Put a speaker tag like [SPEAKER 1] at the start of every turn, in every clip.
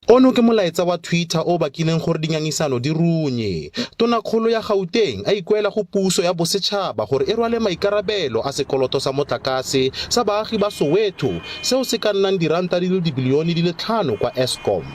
[SPEAKER 1] Ono ke molaetsa wa Twitter o o bakileng gore dingangisano di runye. Tonakgolo ya Gauteng a ikuela go puso ya bosetšhaba gore e rwale maikarabelo a sekoloto sa motlakase sa baagi ba Soweto seo se ka nnang diranta di le dibilione di le tlhano kwa Eskom.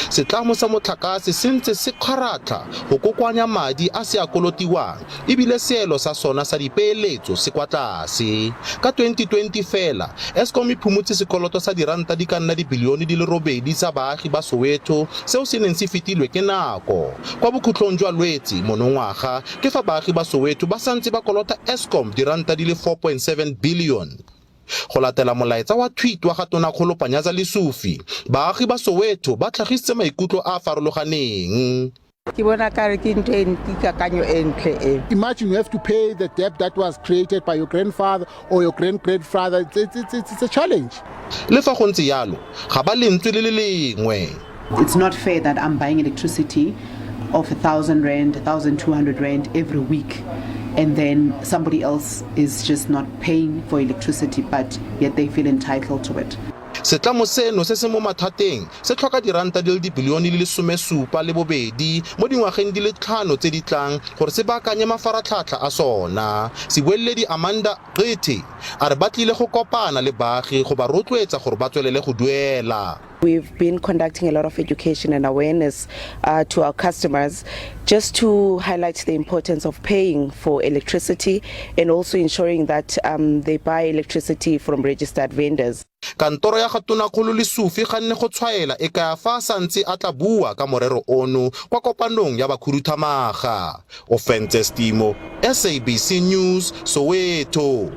[SPEAKER 1] Setlamo sa motlakase se ntse se kgaratlha go kokoanya madi a se a kolotiwang e bile seelo sa sona sa dipeeletso se kwa tlase. Ka 2020 fela, Eskom e phumotse sekoloto sa diranta di ka nna dibilione di le robedi sa baagi ba Soweto seo se neng se fetilwe ke nako. Kwa bokhutlong jwa Lwetse monongwaga, ke fa baagi ba Soweto ba santse ba kolota Eskom diranta di le 4.7 billion. Go latela molaetsa wa tweet wa ga Tonakgolo Panyaza Lesufi, baagi ba Soweto ba tlhagisitse maikutlo a a farologaneng.
[SPEAKER 2] Ke bona kare ke ntho e ke kakanyo e ntle e.
[SPEAKER 3] Imagine you have to pay the debt that was created by your grandfather or your grand grandfather. It's a challenge.
[SPEAKER 1] Le fa go ntse jalo, ga ba lentswe le le lengwe.
[SPEAKER 4] It's not fair that I'm buying electricity of R1,000, R1,200 every week, and then somebody else is just not paying for electricity, but yet they feel entitled to it.
[SPEAKER 1] Setlamo seno se se mo mathateng se tlhoka diranta di le dibilione di le 72 mo dingwageng di le tlhano tse di tlang gore se baakanye mafaratlhatlha a sona. Sebueledi Amanda Gqithe a re ba tlile go kopana le baagi go ba rotloetsa gore ba tswelele go duela.
[SPEAKER 5] We've been conducting a lot of education and awareness to our customers just to highlight the importance of paying for electricity and also ensuring that they buy electricity from registered vendors.
[SPEAKER 1] Kantoro ya ga Tonakgolo Lesufi ganne go tshwaela e kaya fa a santse a tla bua ka morero ono kwa kopanong ya bakhuduthamaga. Ofentse Stimo, SABC News, Soweto.